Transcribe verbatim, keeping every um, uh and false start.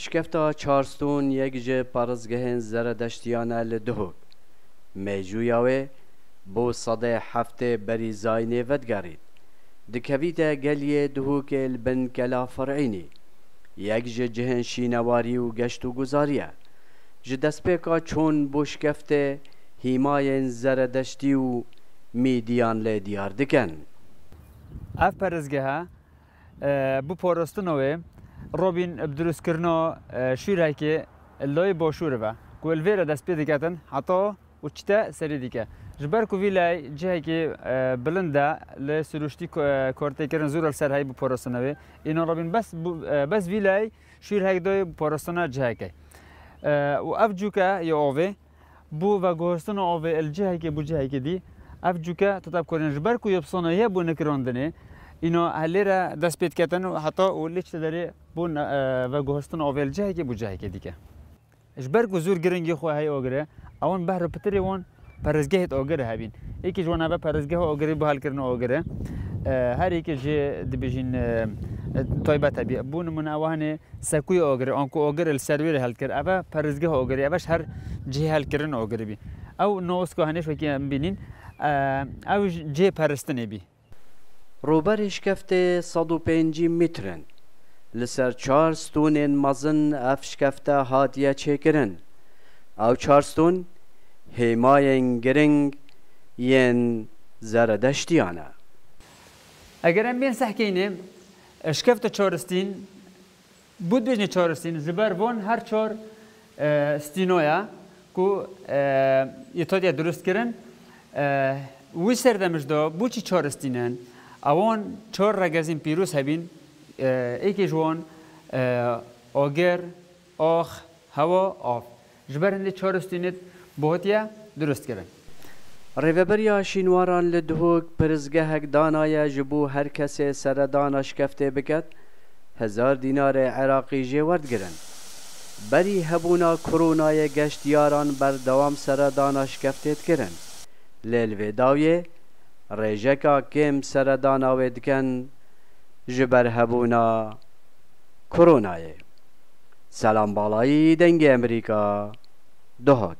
Şikefta Çarstûn yek ji parêzgehên Zeredeştiyan e li Duhok. Mêjûya wê bo sedê heftê berî zayînê vedigerît. Dikevîte geliyê Duhokê li bin Kela Fir'înî. Yek ji cihên şînewarî û geşt û guzarî ye. Ji destpêka çûn bo şikeftê hîmayên Zeredeştî û Mîdiyan lê diyar dikin. Ev parêzgeha, e, bi parastina wê robîn bi dirustkirina, e, şûrhekê li layê başûrê ve ku li vê re dest pê diketin heta û çite serî dike. Ji ber ku vî lay cihekî, e, bilind e, li sirûştî ko-, e, kartêkirin zû re li ser heyî bi parastina wê. Îna robîn bes bû, e, bes vî lay şûrhek dayê bi parastina cihekê. E, û ev cûke ya avê bo veguhastina avê li cihekê bo cihekê dî, ev cûke teta bikarînin. Ji ber ku yopsana ye bo nikirandinê, îna helê re dest pê diketin û heta û lê çite derê bo ne-, e, veguhastina avê li cihekê bo cihekê dike. Ji ber ku zûr giringî xwe heye agirê, ewan behro pitirê wan parêzgehê agirê hebîn. Êkî ji wan eve parêzgeha agirê bo helkirina agirê. E, her êkê jê dibêjin, e, e, taybet hebî. Bo nimûne ew hanê Sekuyê agirê, anku agirê li ser wê re helkir. Eve parêzgeha agirê, eve ji her cihê helkirin agirê bî. Ew naoska henêş wekî em bînîn, e, ew ji cihê peristinê bî. Rûberê şikeftê sed û pêncî mîtr in. Li ser çar stûnên mezin ev şikefte hatiye çêkirin. Ew çar stûn hêmayên giring yên Zeredeştiyan e. Eger em bên sehkeyne, e, şikefta çar stîn, bo dibêjne çar stîn, ji ber van her çar, e, stîna ye ku, e, yê tadiye dirust kirin. E, wî serdemij de bo çi çar stîn in? Ewan çar regezên pîroz hebîn, e, êkê ji wan, e, agir, ax, hewa, av. Ji ber hindê çar stînê bo hatiye dirust kirin. Rêveberiya Şînwaran li Duhok pirsgehek danaye ji bo her kesê seredana şikeftê biket, hezar dînarê Iraqî jê werdigirin. Berî hebûna koronayê geştyaran berdewam seredana şikeftê dikirin. Lê li vê dawiyê rêjeka kêm seredana wê dikin ji ber hebûna koronayê. Selam Balayî, Dengê Amerîka, Duhok.